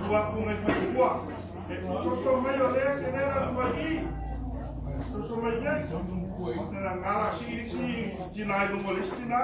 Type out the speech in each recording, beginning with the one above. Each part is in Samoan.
Tau atu ngai whaitua. E soso mai o lea ke lera tua i. Soso mai nei. Te la ngala si si tina i lungo le tina.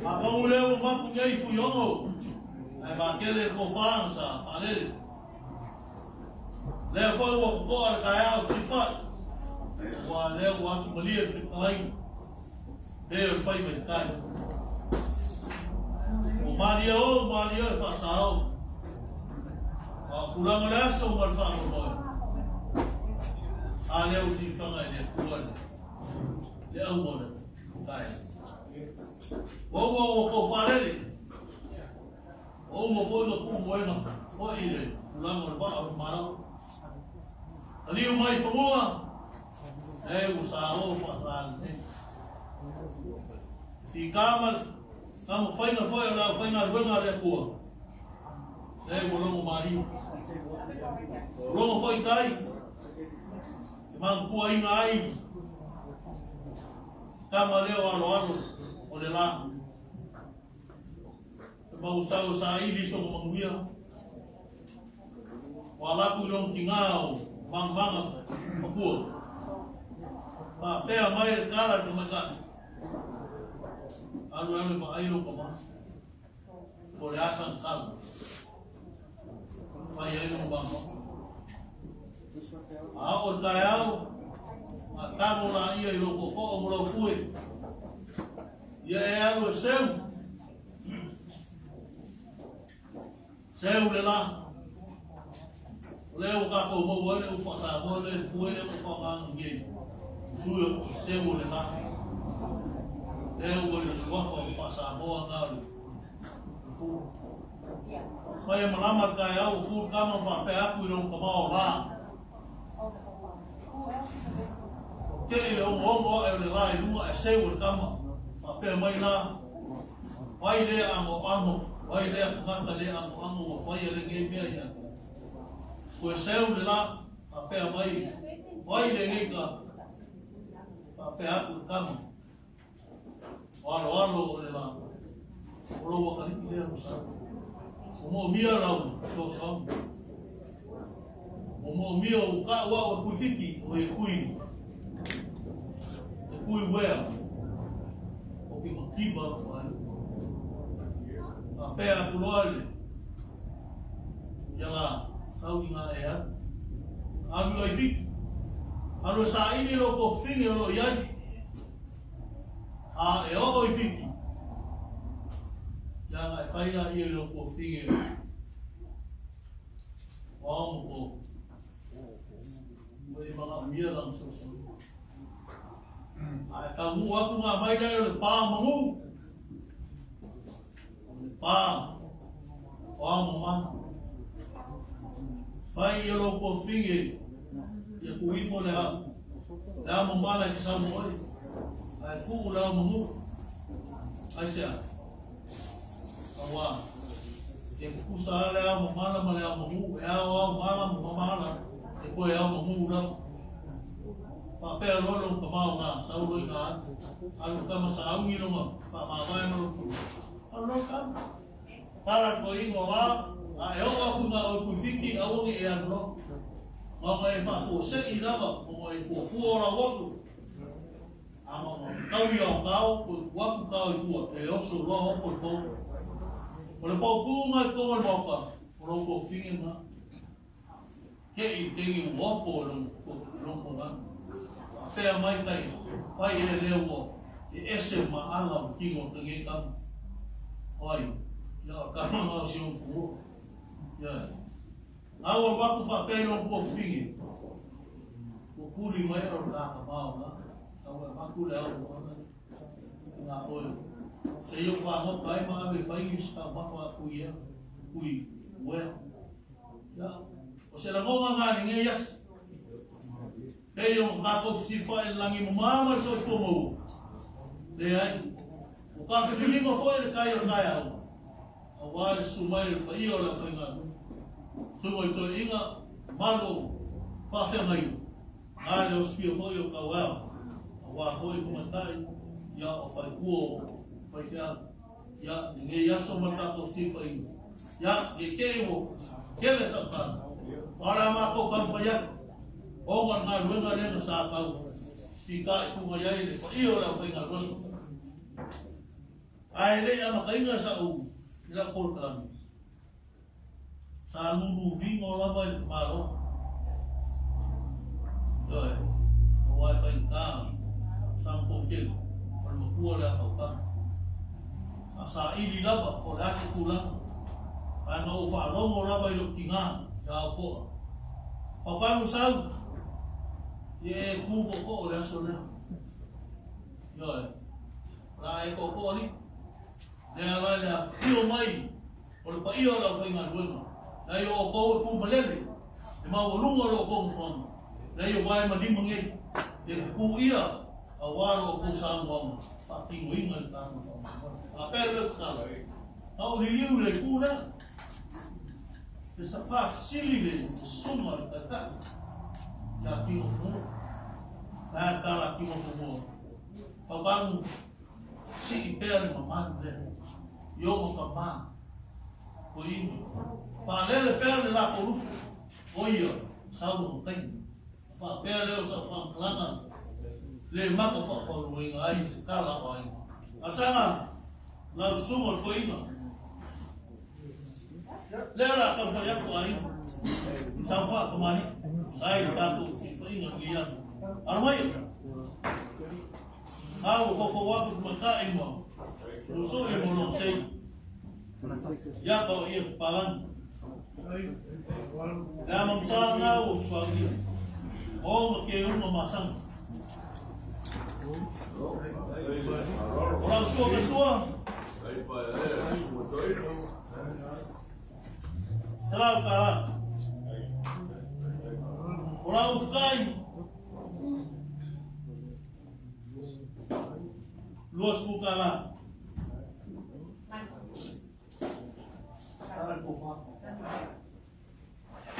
Mapagu lea ua mapu nei i Fuiono, ae makele le tofa na sa faalele. Lea foi ua totoa le taeao sifai, ua lea ua atu malie le fetalaiga, pe o le fai mai tai. Ua malie ou, malie oe faasao. A o tulaga o le aso ma le faamoemoe, a lea ua sifaga i le Atua le auga o le taeao. Ua uma ua tou faalele, ua uma foi na tuu moega foi i le tulaga o le vaa o le Malo. Taliu mai i fanua, e ua sa o faataali nei. Fika ma le taumafaiga foi o le aufaigaluega a le Atua. Lea ua logo malie. Logo foi tai. E mantuaina ai tama lea o aloalo o le la. E mau sau saili so manuia. Ua ala atu i lona tigā o Mangamanga Makua. Faapea mai le tala i le tamaitai, Alu e alu e vaai lou tama, po o le a sana tala e fai ai lona mama. A oo i le taeao, a tago laia i lou tootoo ma lau fue, ia e alu e seu. Seu le la. O lea ua tatou maua ai le upu faa-Samoa lea, le fue lea o lo o faaaogaina nei, sui o le seu o le la. Lea ua i le suafa o faa-Samoa na o le fue. Mai e malama le taeao ua tu le tama ma faapea atu i lona tama o la. Tei le omoomo ae o le la i luga ae seu e le tama. Faapea mai la, Ai lea agoago, ai lea tagata le agoago ua faia lenei mea ia te au. Koe seu le la, faapea mai, Ai lenei tagata. Faapea atu le tama, O aloalo o le la, o lou atalii lea ua sau. Ua moomia lau fesoasoani. Ua moomia ua ka'u a'u e kui fiki, o e kui, e kui uea, o ke makiva atu ai. Faapea atu loa le, ia la, sau i ngā e alu. Alu ai fiki. Alu e saili lou kofine o lo o i ai. A e oo i Fiti, ia nga e whai la ia i lou kofine o ao mo ko. Ua e manaomia lana fesoasoani. A e taunuu atu ngā mai lea o le pā manu, o le pā o ao mo mana. Whai ia lou kofine ia ku ifo le hau, le ao mo mana i te sau mo oe, a e kuu le ao manu. Aisea? Auā, e kukusa a le ao mamala ma le ao mamu, e ao ao mala ma mamala, e koe ao mamu lava. Faapea loa lou kamao ngā, sau loa i ngā alu, alu kama saaugi longa, faamavae ma lou pulu. Alu loa kama. Tala koe ingoa la, a e oo aku ngā oe kuifiki, aua ne e alu loa. Maunga e faafuasei lava, maunga e fuafua o lau oso. A ma ma fetau ia o kao, koe ku aku kao i tua, e oso loa opo i pou. O le paupū nga i tonu o le maoka, o lou kofine na. Ke i tengi ua opo i lou kongana. Faapea mai tai, pai e lea ua e ese ma ala o tino o tengei tama. Oi, ia o ka manga o si ou fua. Ia, au o waku faapea i lou kofine. Ua kuli mai o le kaka mao na. Tau e avatu le ao moana i ngā oe. Se i ou whāngoka ai ma ave whai i se taumafa a kui ea, kui uea. Ia, o se rangonga ngā ni ngei asi. Pei o tātou whisiwha e langi mamā ma le soifua maua. Leai, o ka whiriringa foi le kai o kai au. A wā le su mai le whaia o le awhainga. Sunga i toi inga, malo, whawhengai. Nā le osifia foi o Kauao, a wā foi tamaitai, ia o faipua o faifeau, ia lenei aso ma le tatou siufaina, ia ne i te i ua tele sau tala, a o le a matou taumafai atu, ona o le galuega lea na sa tau fitaituga i ai le paia o le aufaigaluega. Ae le i amataina sa'u i la'u polokalame, Sa luluvigo lava i le tamaloa. Ioe, aua e faigata sa matou tele, o le matua lea fautaga. Sa saili lava po o le a se tulaga, ae na ou faalogo lava i lou tigā ia Aopoa. Paupau sau, ia e tu tootoo i le aso lea. Ioe, o le a e tootoo alii. Lea la i le afifio mai o le paia o le aufaigaluega, leai o outou e pumalele, le maualuga o lo outou nofoaga, leai o vae ma lima nei, e pupū ʻia aua lo outou saunoaga faatinoina i le tatou faamoemoe. Faapea le Resitala, Na ou liliu i le itu lea. Le sa faafesili le susuga o le taitai ia Kinofomoa. Na e tala Kinofomoa. Tauvagu sii pea le mamalu lea. I o ka ma. Ko inu. Faalele pea le lako lupu. O ia, sau o taimi. Faapea lea o sau faamatalaga le maka faafaunuaina ai se tala o aiga. Asaga, lau susuga o le toeaina. Lea o le a taumafai atu aiga. Sau faakamali'i, sa ai le tatou fesilafaiga i lenei aso. Alo maia! A ua faufau atu le tamaitai ma Lusui mo lona sei. Ia ka o ia papalagi. Le ama msa nga ua faulia. O ma ke uma masanga. O lau sua ka sua. Salau kala. O lau ufukai. 20 kala.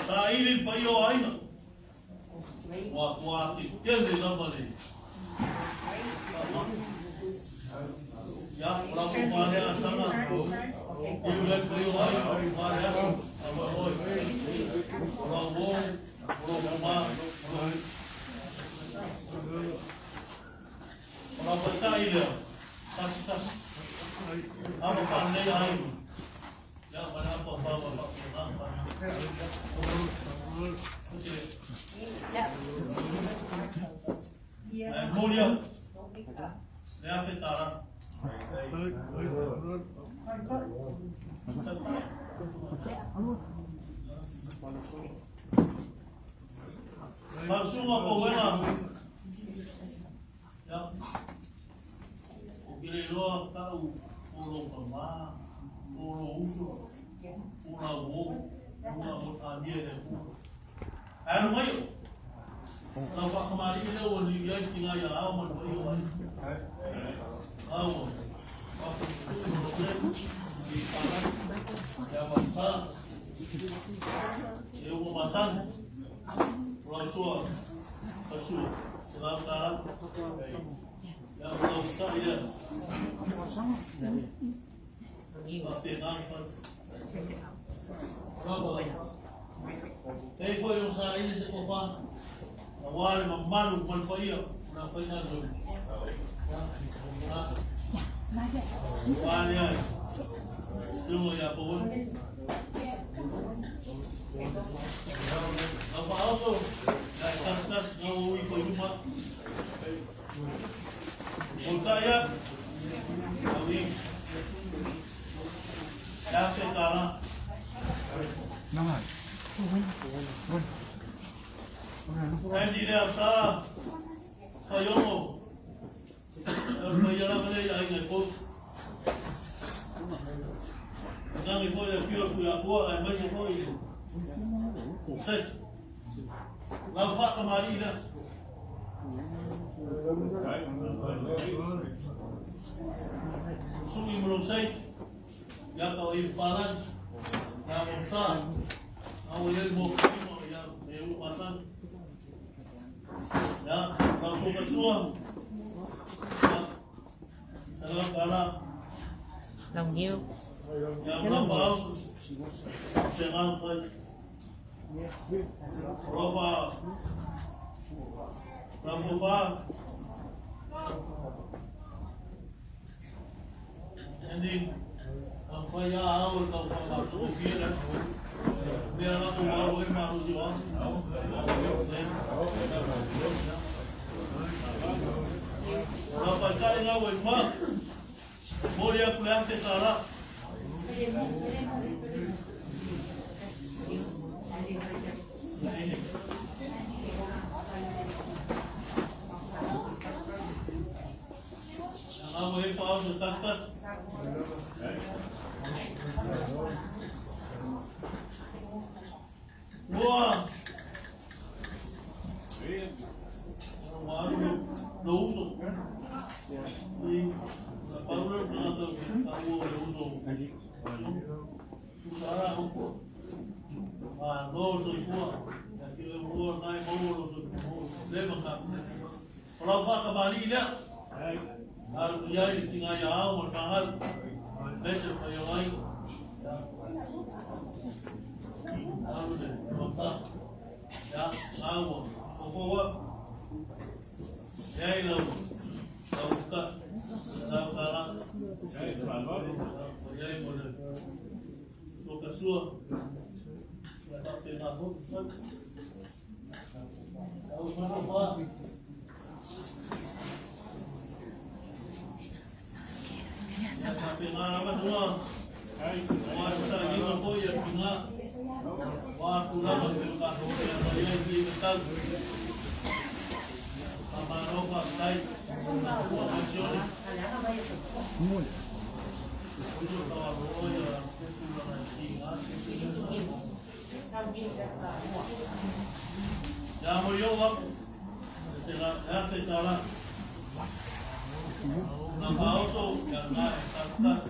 Saili le paia o aiga. Ua tua ake tele lava le Ia, o la kou pālea a sanga. Iu le paia o aiga, o le aso, a moe oe. O lau o, o lau mama, o lau... O lau taitai lea, tasi tasi. Ama whanei aiga. Ia, ma le apa whau a whapea ngā whanau. Ai mori au. Le afe tāra. Mausunga po wena. Ia. O ke le loa kau o lo mama, o lo uso, o la wo, o la o ta nie le ku. Ai no mai o. Lau whakamari le o ni ia ki ngā ia ao man pai o ai. Au. I pala. Ia mamsa. E o masan. O lau sua. Pasua. Se lau tara. Ia o lau ta ia. A te ngā whai. Lau Pei foi o sa ili se kofa. Na wale mamalu ma le paia o na whai ngā zoni. Wale ai. Tungo ia po Ngā whaoso, ngā kas ngā ui ko yuma. O taia, ngā ui. Kia te tara. Andy lea sa, Whaiono. Whai ara mele i ainga i kou. Ngangi foi le pio ku ia kua, ai mai se foi le. Ses. Lau whakamari lea. Sungi mo sei. Ia ka o i palan. Na mo sa. Na o ia mo mo ia me u pasan. Ya, lau sua sua. Ya. Salam kala. Lòng nhiêu? Ya, lau faus. Jangan fai. Rofa. Ramufa. Andy, ang whai a au e tau whakatō ki e Mea rā tō waro e marusi wa. Rā whai kai ngā wai mā. Mori aku le ake tā rā. Ngā wai e pāo se tas tas. Ua. Ua lo uso. I pau le tangata ki ta ua le uso. Ara hopo. Malo le soifua. Ia te oe ua lena e maua lou soifua leva ka. O lau faatamalii lea. Alu i ai le tiga ia ao ma le fanau. Aemaise o paia o aiga. Alu le mata. Ia, na ua fofo atu. E ai lau lau ka lau kala. Ia ai mo le sua. Ia faapena foi. Lau fa. Ia faapena lava tua. Ua sa lima foi ia tinga. Ua tulaga pe o tatou pea mai ai i le tau. Faamalo faafetai. Ua mai sione. Uso tawaloa ia te tulaga i tinga. Ia mo i ou aku. Se la e te tala. Na faoso ia na e tasi.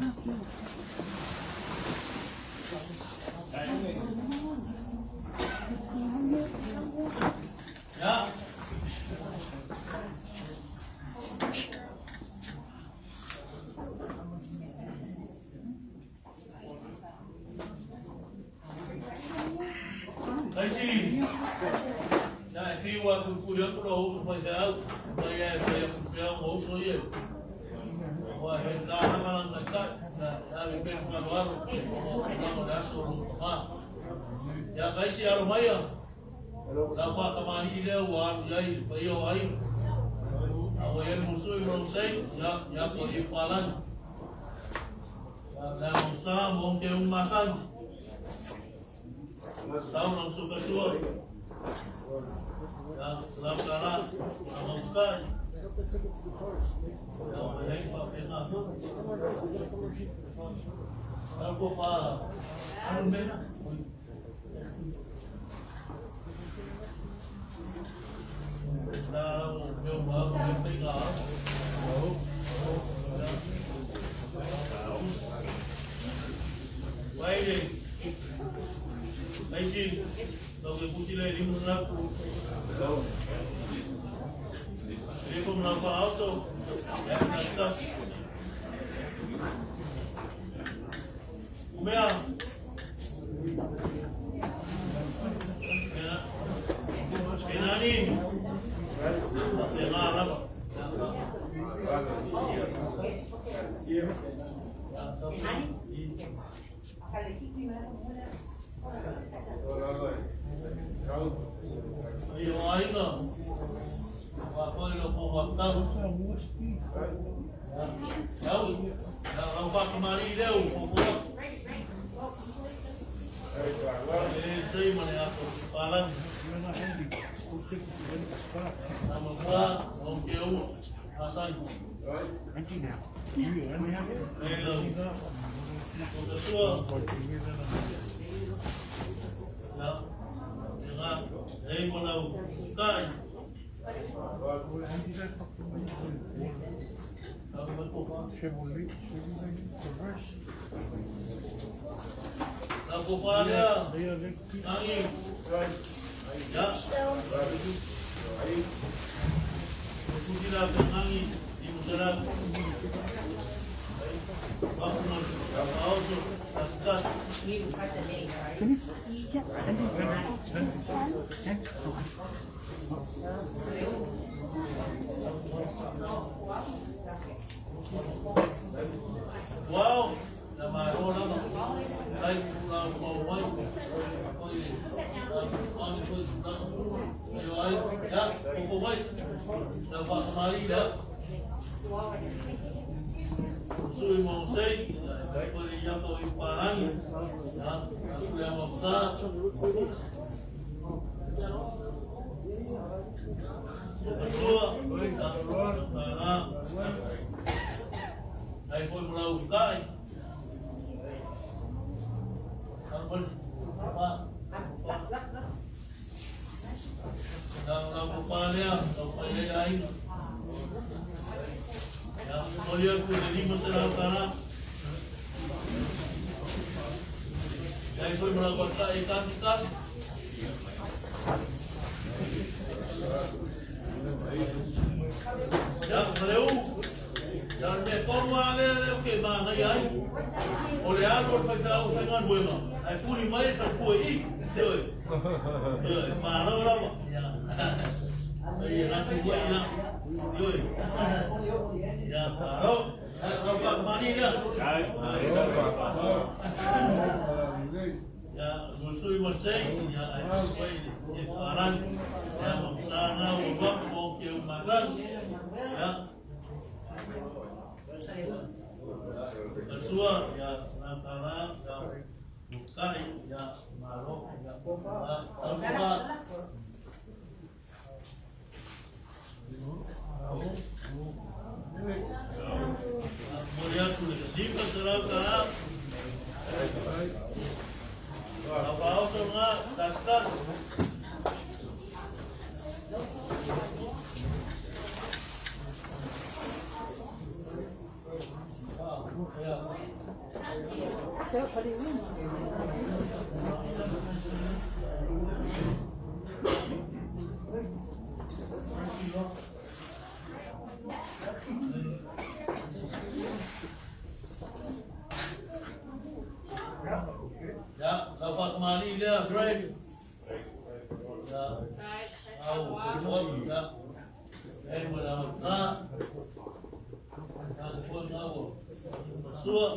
Ia. Taisi, ia e whiu a kuikui atu lo uso whai feau, mai ia e whai aku feau mo uso ia. Wa he kāhanga lang kai kai, ia e awe penu whalo aro, o mo le aso lo ma. Ia kaisi aro mai ia, lau whakamani i leo ua alu iai i whai o ai. A ua ia musui mo sei, ia, ia ko i whalangi. Ia mo sa mo ke umasan. Tau nang suka sua. Ya, lau kala, ang kai. Ya, mai pa pe na tu. Tau ko pa anu mena. La lau meu ma ko le fai. Vai le. Vai si. Lau ke pusi le limu sana ku. Le ko na fa also. Ya na tas. Umea. Pena. Penani. Pena lava. Ai o aiga. Wa foi lo po wa tau. Lau. Lau fa kamari leu fo fo. E sei ma le ato palan. Nama sa o ke u asai. E lau. O te sua. Ya. Nga. E mo lau kai. Lau mai ko fa. Lau ko fa lea. Angi. Ya. Pusi la ka angi i musara. Papu na auso tas tas. You got the name, right? Wow, na maro lava. Ai la mo mai. Oi. Angi foi na. Ai ai. Ya, ko mai. Na fa mari la. Sui mo sei. Foi ya ko i parangi. Ya, le mo sa. Sua. Ya, na. Ai foi mo lau kai. Ang pa. Pa. Lau lau ko pa lea, lau pa ia ai. Ya, mo le lima se lau kara. Ai foi ma lau taitai e tasi tasi. Ia, Faleu, ia o le mea tonu lava lea lea ou te manaia ai, o le alu o le faifeau e faigaluega, ae tuli mai le faletua i i, ioe, ioe, malo lava, ia, e latou foi, ia, ioe, ia, malo, ia, lau faamamalie lea. Ia, Musui Masei, ia, ai foi i Palan, ia, Mamsana, ua mo ke umasan, ia, Masua, ia, Sanatana, ia, Mukai, ia, Malo, ia, Samuka. Momoli atu le $500. Lau faaoso lena, tasi tasi. Ia, lau faatamalii lea, Greg. Ia, au, ia, e mo le amatā. Ia, le foi ngā ua masua.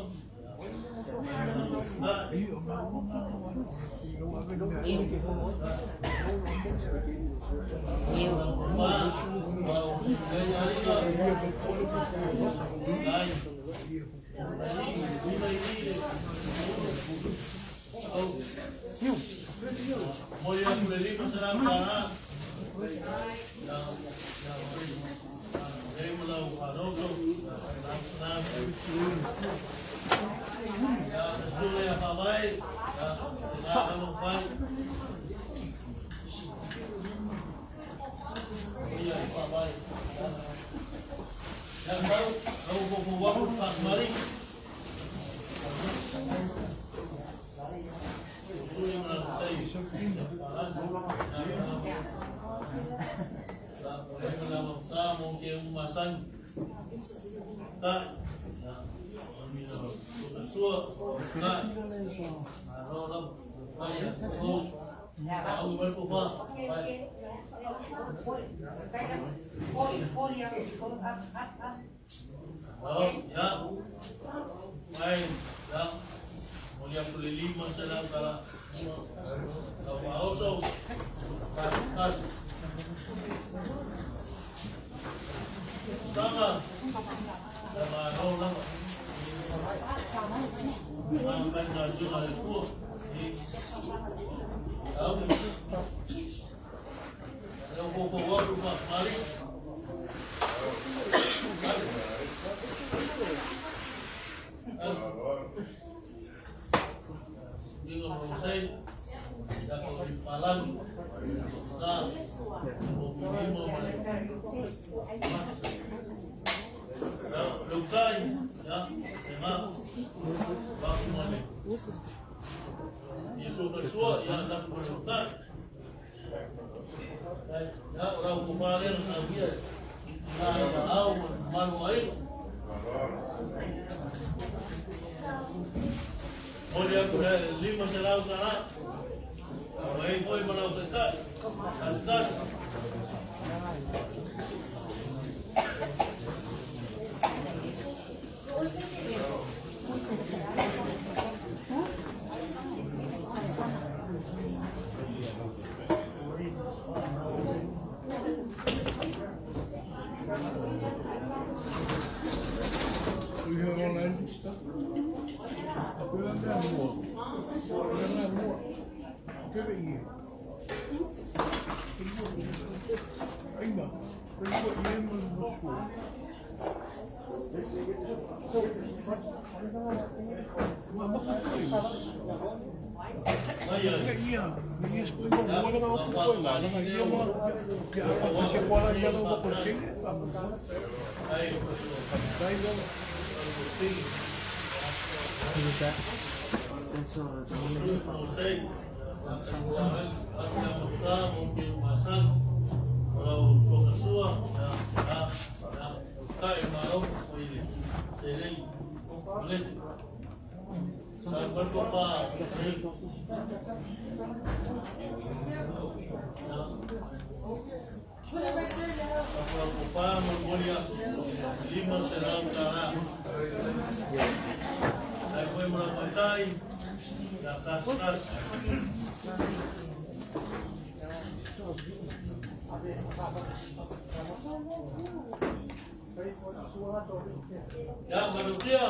Ya, manusia.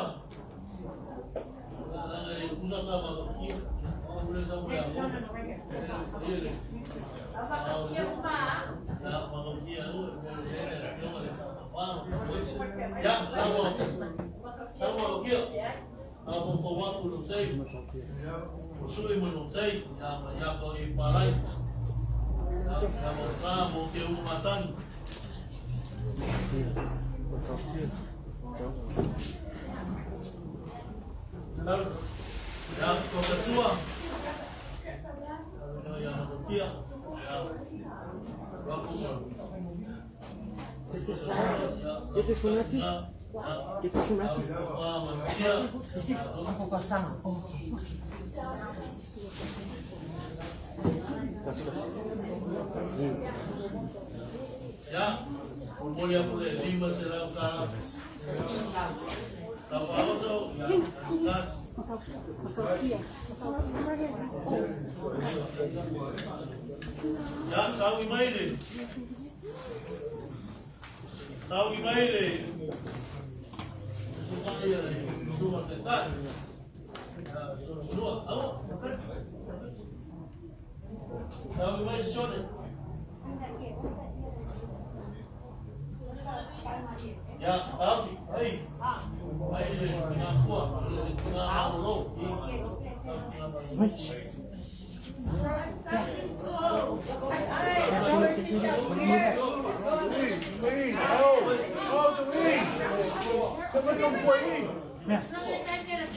Ya, momoli atu le $500. Lau faaoso, ya, gasegase. Ya, saui mai le. Saui mai le. Suka ia le suka taitai. Ya, sulu au. Saui mai sione. Ya, au, ai. Ai le ngā kua, le ngā malolo. Ya, saui mai, sauno.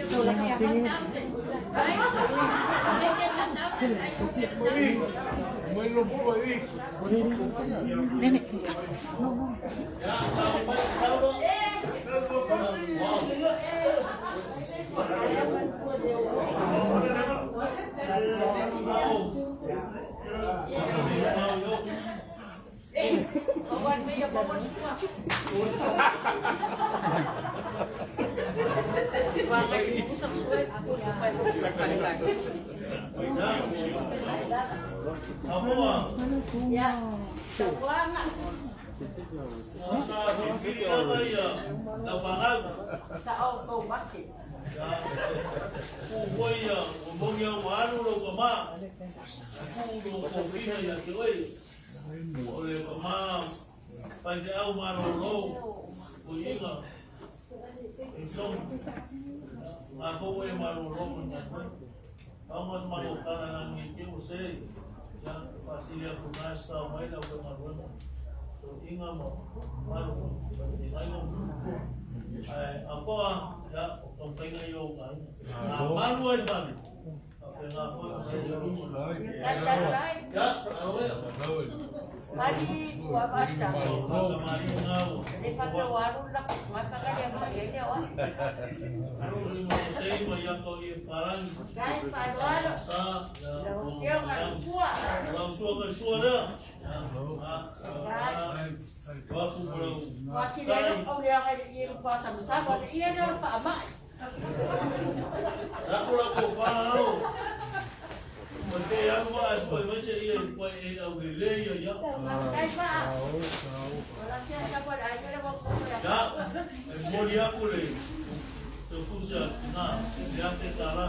O le ma faifeau malolo o iga i song makou e malolo ma nya au mas malo kala na ni ke o se ya fasilia ku na sa mai la ko maluena so inga mo malo ni ngai mo ai apoa ya o tau yo ngai a malu ai fale a pe ngā foi o se ya awe. O te alu wa sua mai se ia i e au le le ia ia. Ya, e mori aku le te fusa na le ate tara.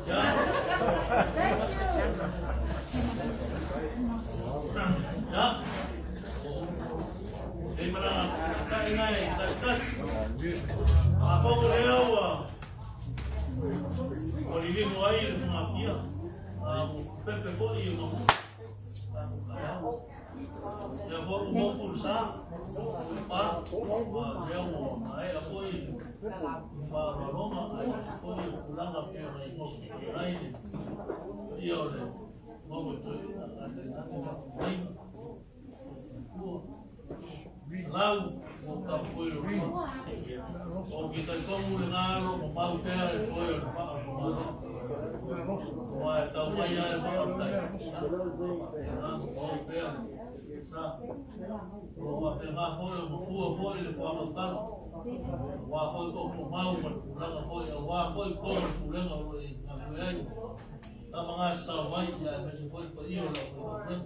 Ya. Ya. E mana ka inga e tas tas. Ako ko le au o li mo ai le fanga pia. A mo pepe fo i mo. Ia foi ua moku le sa, le pa, a lea ua maea foi i faaaloaloga aemaise foi o tulaga pei ona igoa ai le paia o le Maua i toeaiina ae tainane le faafeagaiga o le Atua. Lau ua tapuai o le Atua. O ke talitonu lena o lo o mamau pea le foe o le vaa o le Malo. Aua e tau mai lava le vaa o le tai. Faapena ona maua pea le sa. O lo o faapena foi o mafua foi le faamatala. Aua foi toomau ma le tulaga foi, aua foi tonu o le pulega o lo o e galulue ai. Tama gasasao mai, ia aemaise foi le paia o le aufaigaluega.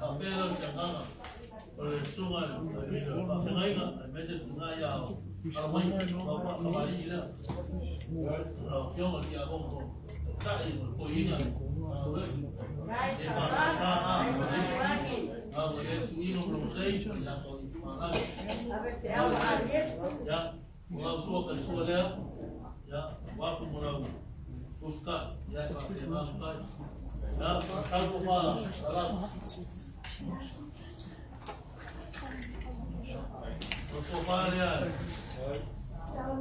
Faapea lea o se agaga o le Susuga i le Faafeagaiga, aemaise le tina ia Alamai, lau faatamalii lea, lau Afioga i le Tiakono Taitai o le Toeaina le galuega. E faatasa a a ua i ai le suiga o lou sei, ia tau malagi. Ia, O lau sua kai sua lea, ia, ua atu mo lau usukai, ia e faapena ona fai. Ia, tau ko wha, salam. O ko wha lea,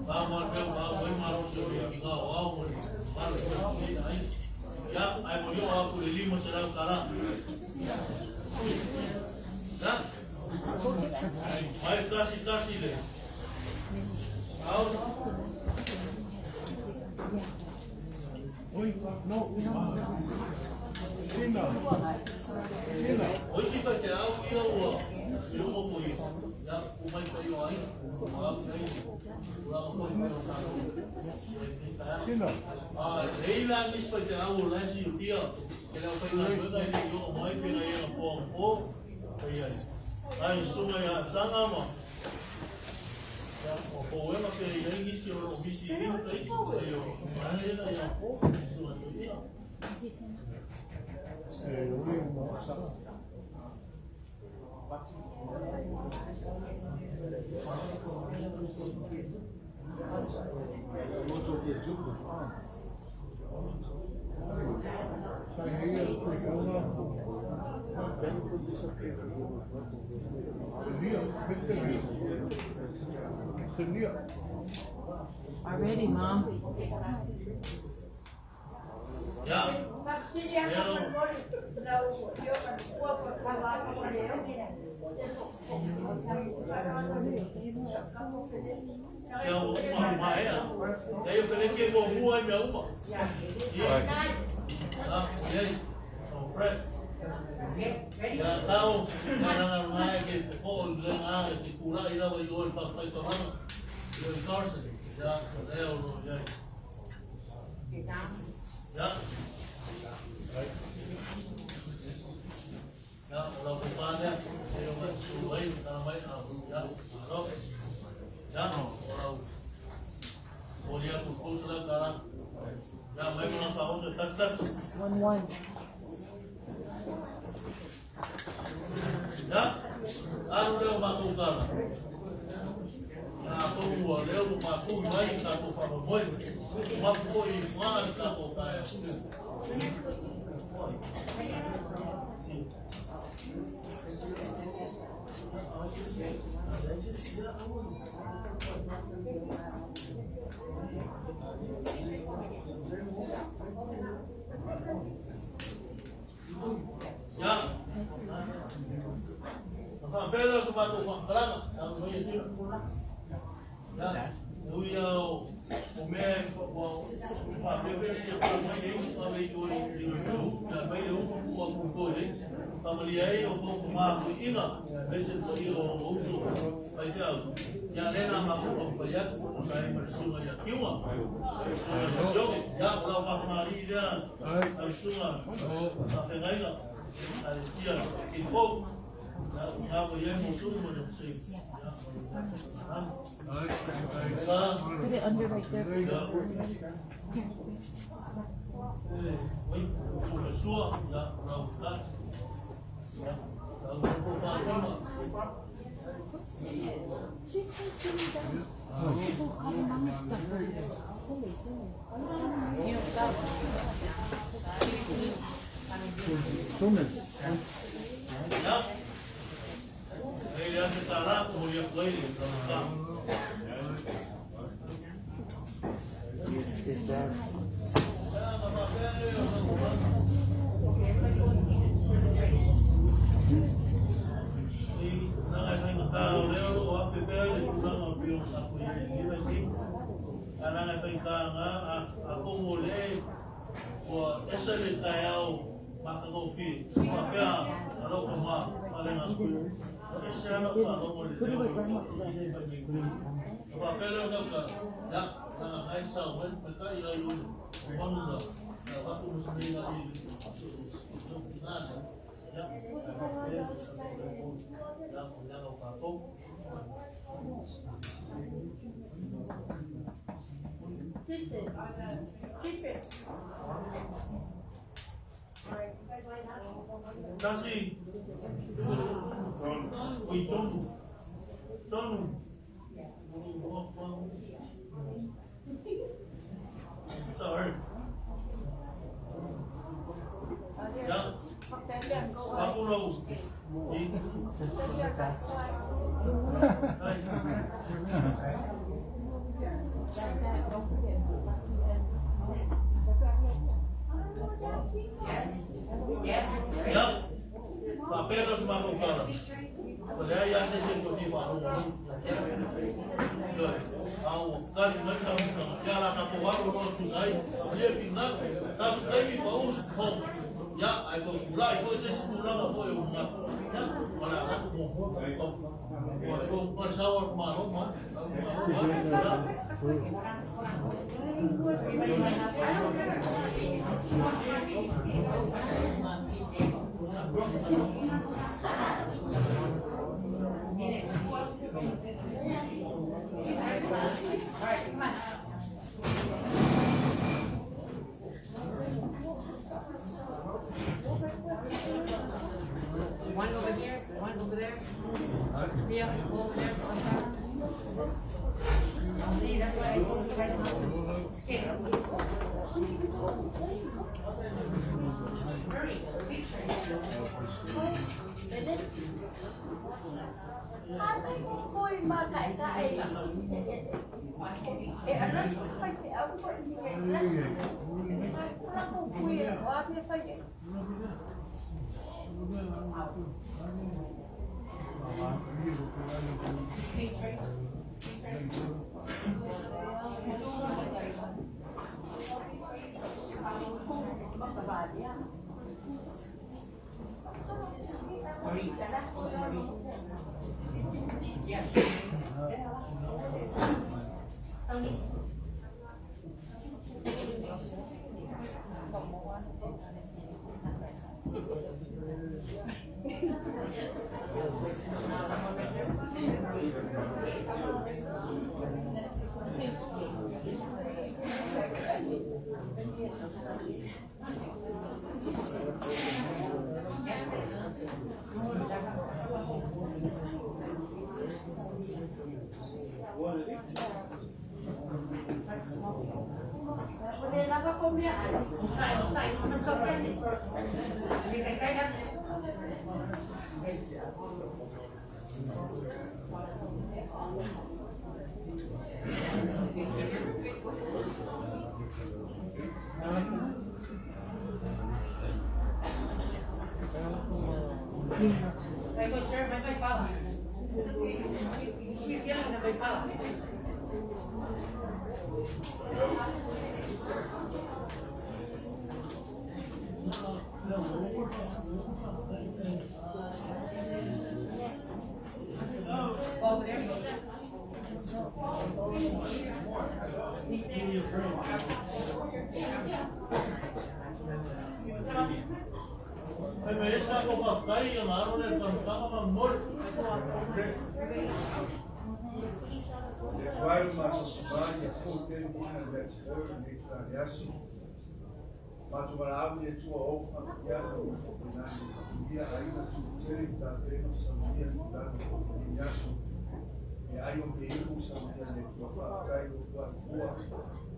ngā mo le peo, ngā mo i mā rosi o ki ngā o ao mo le mā le peo ki ai. Ia, ai mo lio aku le 500 tala. Ia, mai kasi kasi le. O isi faifeau ia ua i luma foi ia ku mai kai o aiga ua au nei tulaga foi mai o tatou a e i la nisi faifeau o la e silafia e le aufaigaluega e le i oo mai pe na ia na po po ai ai ai susuga ia Saga ma O pouega pe i ai nisi o lo o misi i lima ka isi, e o vaega ia na ia susuga toeaina. Already, Mom. Ia, Ia ua uma maea. Ia o feleke muamua ai mea uma. Ia. Ah, iai. O Fred. Ia tau, ia langa langa e ke popo o le nga e ke kula i lawa i o le whawhai tolanga. I o i Carson. Ia, o lea o lo iai. Ia. Ia, o lau pōpā lea, e o mai su ai, tā mai, a, ia, malo. Ia, o lau moli atu kou se lau tala. Ia, mai mo nā whaoso, tas tas. 1-1. Ia, alu lea o mātou tala. Ia, atonu ua leo mo mātou i mai i tātou whakamoe. Mapu foi i wha i tātou taea. Ia. Na faapea lea o se matou faamatalaga, sa mai e tino. Ia, e ui lava o mea e ua faapea pea ia po mai le upu ave i o i le upu, ia mai le upu pu atu i toi nei. Faamalie ai o tou pamā toeaina, aemaise le paia o uso faifeau. Ia lea na matou taumafai atu, o sa ai ma le susuga ia Kiuga, susuga ia Sioge. Ia, o lau faafagalii lea, lau susuga faafeagaiga, Ekalesia Kini Fou. Ia, ua ngā mai ai mo sui mo le se. Ia, sa. Put it under right there. Ia. Oi, o le sua, ia, o lau tai. Ia, lau po whātima. She's so sitting down. Ia, atu ai le taugata. Is that Ona faapea lea o lau agaga. I tulaga e faigata o lea o lo o ape pea le tulaga pei ona sa fai ai i lenei vaitaimi. Ae leaga e faigata na atonu o lea ua ese le taeao matagofie faapea a lau tama faalegatui. Ua ese lava lau faalogo i le leo o le Atua i lenei vaitaimi. Ona faapea lea o lau tala, ia, leaga na e sao mai le tamaitai la i o le manu na avatu ma si nei la i le tina lea. Tasi, oi tonu, tonu. Sorry. Ya, aku lau. I. Ai. Ia, faapea lea o se matou tala, ua leai lava se isi e toe fia faalogologo. Ioe, a ua tali mai le taumafataga, ia o le a tatou alu loa e tusa ai, malie le finagalo, sa se taimi pau se popo, ia, ae toe tulai foi se isi tulaga foi o manatu, ia, o le a latou muamua. Ua ua ua le sao o le Malo ma, Malo ma, ia. One over here, one over there. Yeah, over there, one side. See, that's why I told you guys not to skip. Hurry, picture. Hey, Trace. Marie. Marie. Yes. Tony. Vai go sir, vai vai fala. Vai fala. Go over there. Ai me esa ko faafetai i ona alo lea i le taumafataga ma momoli. Le tuai ma sasavai ia kou tele mona le oe o nei tula le aso. Matou valaau i le Atua o ou faamanuiaga ua faapena nei faamanuia aiga tutele i tapena ma saunia tulaga o lenei aso. E ai o te ihu saunia le Atua faafetai o tua i ua.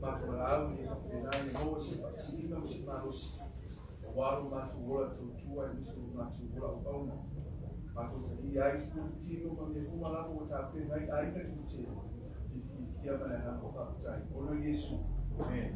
Matou valaau ia faapena ia maua se faasiliga ma se malosi aua lo matou ola tautua aemaise lo matou ola auauna. Matou talia ai tino ma mea uma lava ua tapena ai aiga i te fiafiafia ma le agaga faafetai. Ona o Iesu. Amene.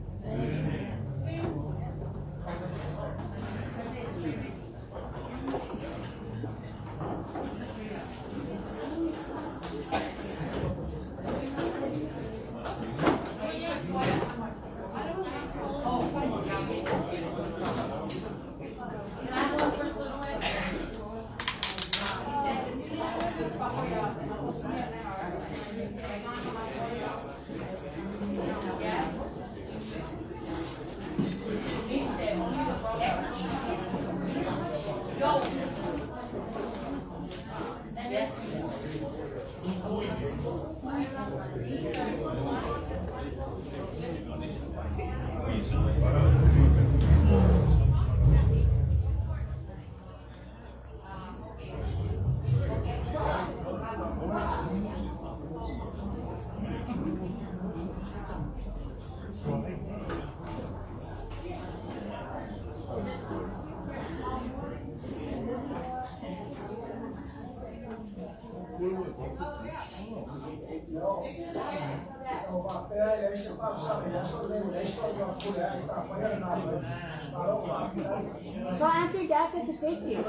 So Auntie Dad said to take you.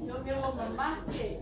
Yo llevo mamá que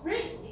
Really?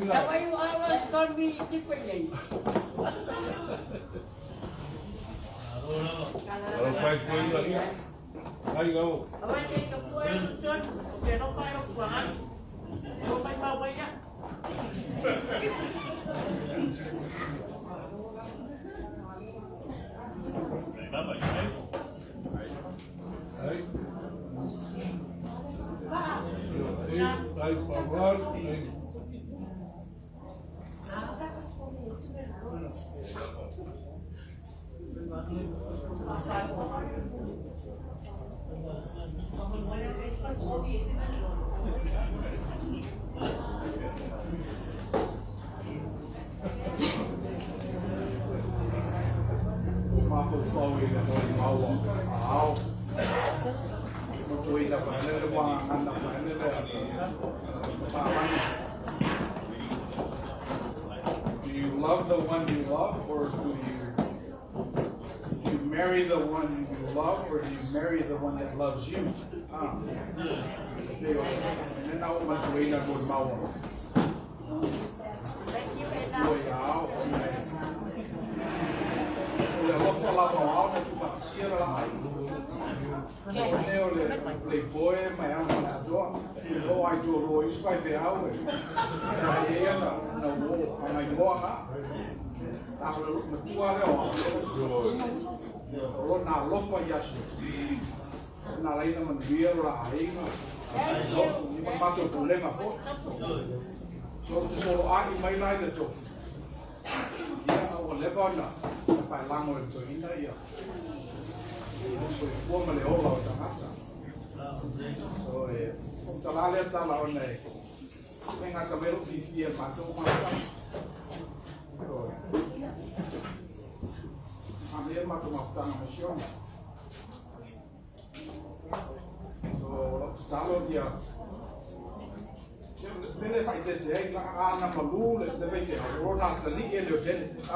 That's why you always call me different name. Mafaufau i le molimau a ao. Motuina whanele le wā ngana whanele a pālani. love the one you love, or do you marry the one you love, or do you marry the one that loves you? Ah. Pei o le na o matuaina mo le maua. Ua ia ao, ona e o le alofa lava o ao na tuufaatasia le la aiga. O le o le playboy ma e ana ma le atoa. E oo lava i tua o lua o isi faifeau e e i ai ana ana uo ana igoa na. A o le matua lea o ao, o lona alofa ia Siufi. Na ala ai ona manuia lo la aiga, lotu, ma le matou pulega foi. So ou te soloai mai la i le tofi, ia, a ua leva ona paelago e le toeaina ia le soifua ma le ola o tagata. So e faamatala lea tala ona e le gata mai lou fiafia i le matou mafutaga. Ioe. Manaia le matou mafutaga ma Siona. So, o lau tatalo ia mea lea e faaeteete ai la a na malu le le faifeau o lona atalii e leotele a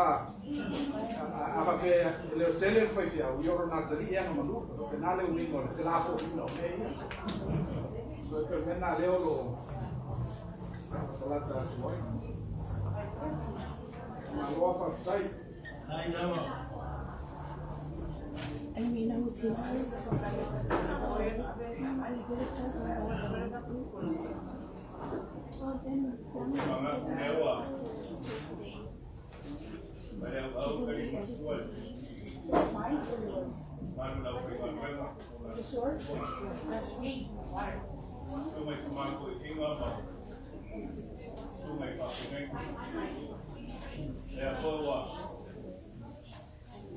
a faapea e leotele le faifeau ia o lona atalii e agamalu faapena le uiga o le felafoaiga o mea ia. So e pei o le mea lena lea o lo o faatalata atu ai. Malo lava faafetai.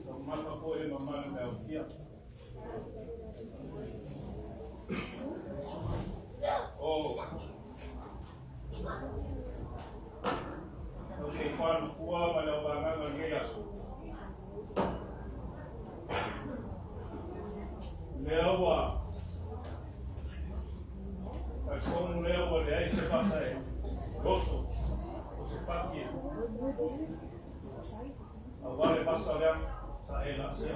Taumafa foi le mamalu i le aofia. O lau soifua matua ma le auvagaga o lenei aso. Lea ua talitonu lea ua leai se vasa e oso o se fati e Aua le vasa lea sa e laasia.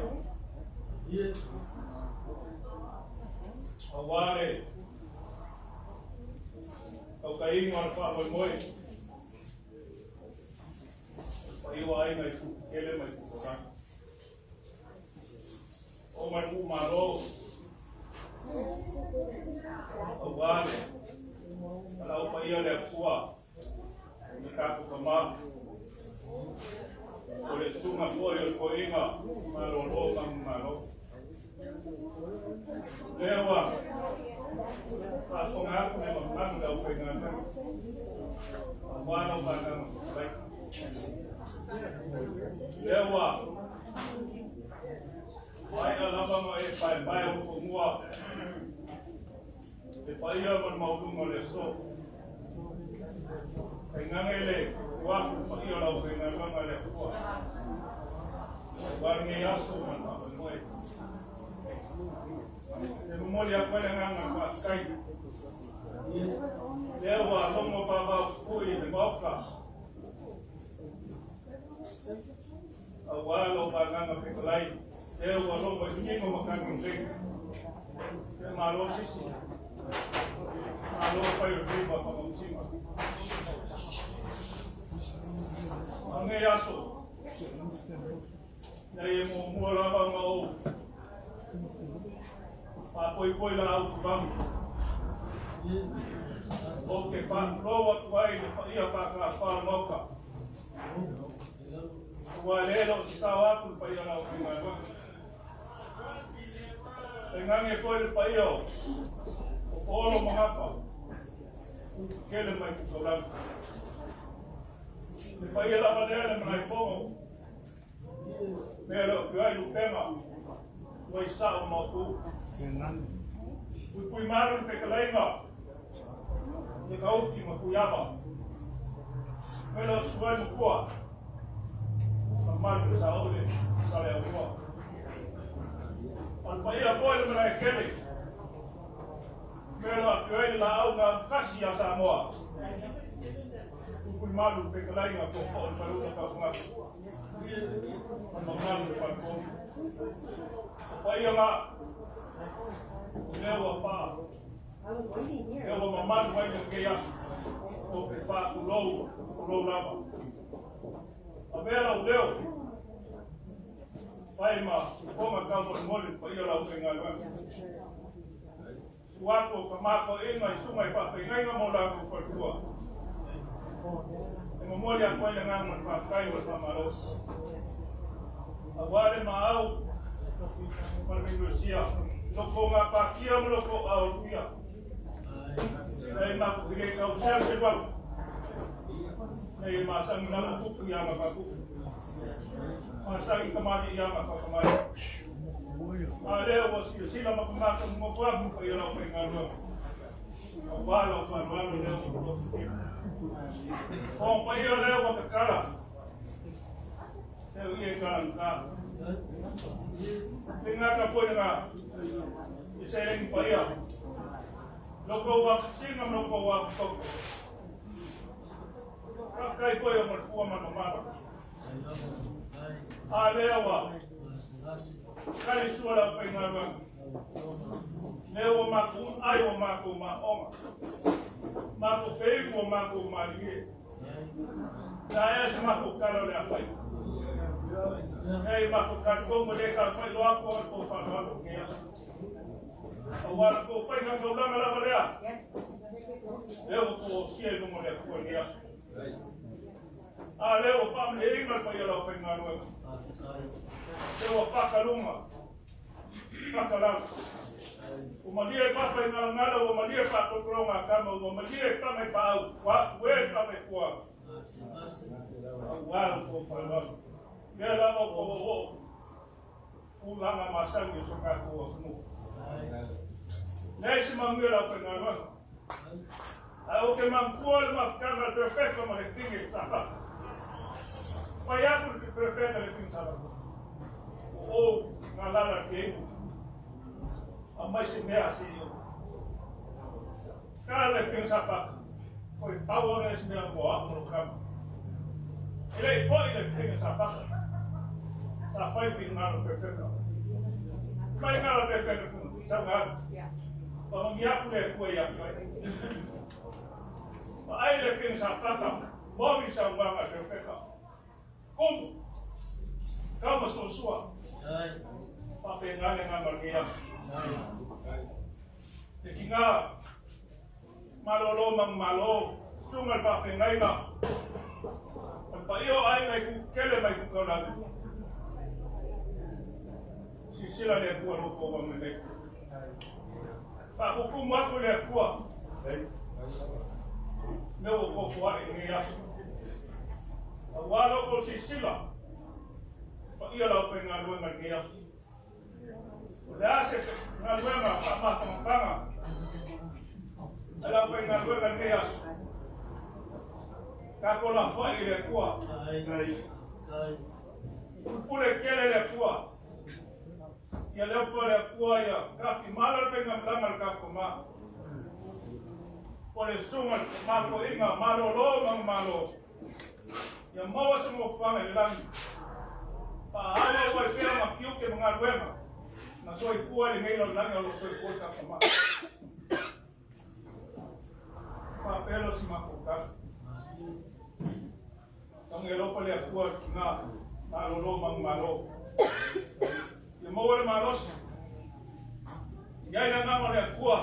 Aua le tautaiga o le faamoemoe o le paia o aiga i Pukele ma i Pukolani. O mai le Malo, aua le palau paia o le Atua i tatou tama. O le susuga foi o le toeaina malolo ma malo. Lea ua faafofoga atu le mamalu le aufaigaluega aua lau vagaga fetalai. Lea ua maea lava ma e paepae o fanua le paia ma le maualuga o le aso. Tainane le uafu paia o le aufaigaluega a le Atua aua lenei aso ma le faamoemoe. E momoli atu ai le agaga o le faafetai. Lea ua logo vavao pupui i le Maota aua lou vagaga fetalai, lea ua logo i tino ma tagi lelei. Ia malo sisi, malo fai o le faiva faamasina. A o lenei aso, leai e muamua lava ona ou faapoipoi laau tuvamu. Ou te faatulou atu ai i le paia faatafā o le Maota. Aua e le o se sao atu le paia o le aufaigaluega. Tainane foi le paia o Olo ma Gafa, kele mai ku taulaga. Le paia lava lea le Malaefono, mea le o afio ai Lupega, ua i sao ma Otu. Puipui malu le fetalaiga, le Kaufi ma Fuiava. Mea le o suai matua, mamalu le Saole, Saleaulua. O le paia foi le Malaekele, mea le o afio ai le laau na kasi a Samoa. Tupuimalu le fetalaiga tootoo o le Faleula Tautugapu ma le mamalu o le Faletolu. O paia na, o lea ua faa, lea ua mamalu ai lenei aso, ou te faatulou, tulou lava. Avea lou leo, fai ma fofoga taumolimoli le paia o le aufaigaluega. Susu atu o tamatoeaiga i susuga i faafeagaiga ma o latou faletua. E momoli atu ai le agaga o le faafetai ma le faamalo. Aua le maau ma le Minulusia, lo kou gapatia ma lo kou aolofia. Nei matou i le tau seluselu atu. Nei e masani lava tupu ia ma fatupu. Masani tamalii ia ma whakamai. A lea ua silasila ma kamata nofo atu pa ia lau faigaluega. Aua lau faaaloalo lea ua tofitia. O paia lea ua tatala. Teo ia i kalagata. Le gata foi lena i seleni paia. Lo kou afisiga ma lo kou afitoto. Faafetai foi o malefua ma mamala. A lea ua tali sua le aufaigaluega. Lea ua matou ai ua matou maoga. Matou feigu ua matou malie. Na ea se matou tala o le a fai. Nei matou talitonu e le taumai loa atu o le tou faaaloalo i lenei aso. Aua le tou faiga taulaga lava lea. Lea ua tou osia i luga o le Atua i lenei aso. A lea ua faamalieina le paia o le aufaigaluega. Lea ua faakaluga, faakalalo. Ua malie papa i ngalangala, ua malie faatolotologa a tama, ua malie faga i paau, ua ue faga i fua. Aua lo tou faaaloalo. Lea lava ua oooo tulaga masani o so tatou atunuu. Leai se manuia le aufaigaluega. Ae ou te manatua le mafutaga a le Perofeta ma le fine sa fatu. Fai atu le Perofeta le fine sa fatu. O ou galala le fia ipu. Aumai se mea se i ou. Tala le fine sa fatu. Koi pau ona se mea mo au mo lo kama. E le i foi le fine sa fatu. Sa fai finagalo Perofeta. Mai ngala Perofeta funa. Sau ngala. Whakangi atu le Atua ia te oe. Vaai le fina sa fata, moni saunoaga a Perofeta. Kumu, kau ma suasua, faapena le agaga o lenei aso. Te ki ngā malolo ma malo, susuga le faafeagaiga, o le paia o aiga i Kukele mai Kukaulagi. Silasila le Atua lo tou agalelei. Faakukumu atu le Atua mea ua tofoa'i i lenei aso. Aua lo outou silasila paia le aufaigaluega i lenei aso. O le a se galuega faamafanafana a le aufaigaluega i lenei aso. Tatou lafoai i le Atua. Pupule tele le Atua. Ia leofa le Atua ia tafimala le faigamalaga a le tatou ma. O le susuga le matoiga malolo ma malo. Ia maua se mofofaga i le lagi. Faaauau ai pea ma tiute ma galuega na soifua i lenei lalolagi o lo o soifua le tatou ma. Faapea lea o si matou tala. Tagi alofa le Atua i tina malolo manumalo. Ia maua le malosi. I ai le agaga o le Atua.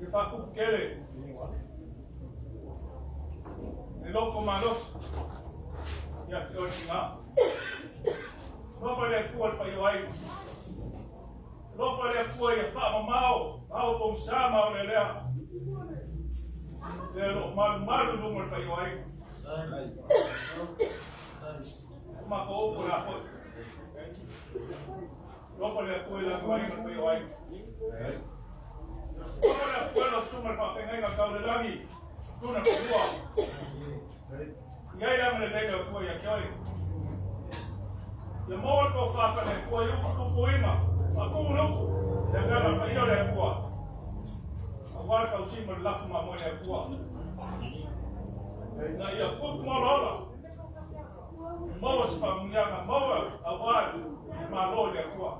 Ia faapupu tele. Le loto malosi. Ia te oe tina. Alofa le Atua i le paia o aiga. Alofa le Atua ia faamamao ao pogisa ma o lelea. Lea o lo o malumalu i luga o le paia o aiga. O matou upu la foi. Alofa le Atua i lana aiga le paia o aiga. Alofa le Atua i lau susuga i le faafeagaiga tau le lagi, tuna fanua. I ai le agalelei le Atua ia te oe. Ia maua le tofa faale Atua i upu puipuiga, faatumu le upu, le agaga paia o le Atua. Aua le tausi ma le lafu mamoe le Atua. Ina ia pupu olaola. Maua se faamanuiaga, maua aua le malo i le Atua.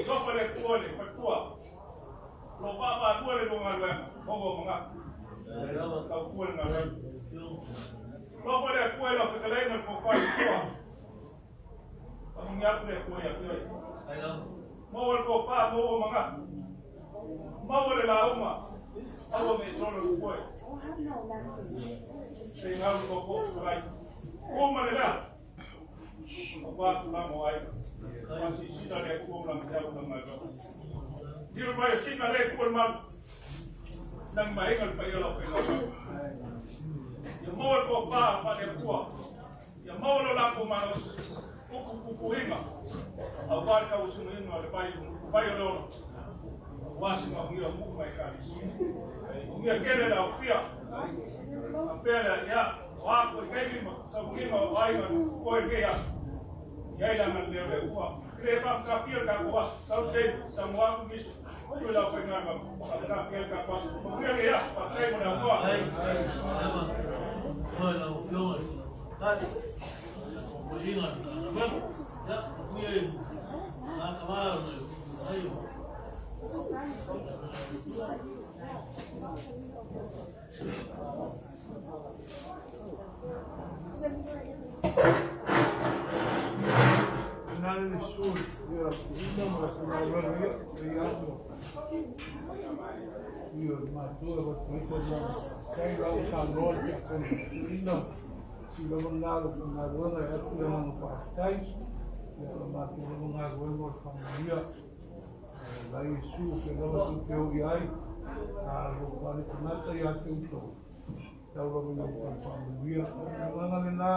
Alofa le Atua i le faletua. O lo o vaavaalua le lua galuega, maua o manatu. Tautua le galuega. Alofa le Atua i lau fetalaiga le tofa i le tua. Faamanuia atu le Atua ia te oe. Maua le tofa, maua manatu. Maua le lauga, aua ne i solo le foe. Se i gau le toa fetalai. Uma le lea. Aua tulaga o aiga. Faasilasila le Atua ma lana tau ma lana galuega. Tiro mai o sina le Atua le malu. Nang mahenga le paia o lau faigaluega. Ia maua le tofa faale-Atua. Ia maua lo latou malosi, upu puipuiga, aua le tauasugaina o le vai, vai o le ola, aua se manuia o nuu ma Ekalesia. Manuia tele le aofia, faapea lea, ia, o a foi taimi ma sauniga o aiga koe i lenei aso, i ai le agalelei o le Atua. E le faamatafia le tatou aso, sau se taimi, saunoa atu nisi, sui le aufaigaluega, faamatafia le tatou aso. Manuia lenei aso, faafetai mo le avanoa. Tali, tapuaiga a le Matagaluega. Ia, manuia i matamā o le ai o. Nā le sui, ia, ina ma se galuega ia, ia aso. Ia, matua, watu ita, kai lau sa noa te akona. Ina, I lava lena o le faigaluega e atu le agaga faafetai, ia o le matou lava galuega o le faamanuia. E lai Iesu o fea lava tou te o i ai, a alofa le tagata ia te outou, tau lava ina outou faamanuia. O le agaga lena,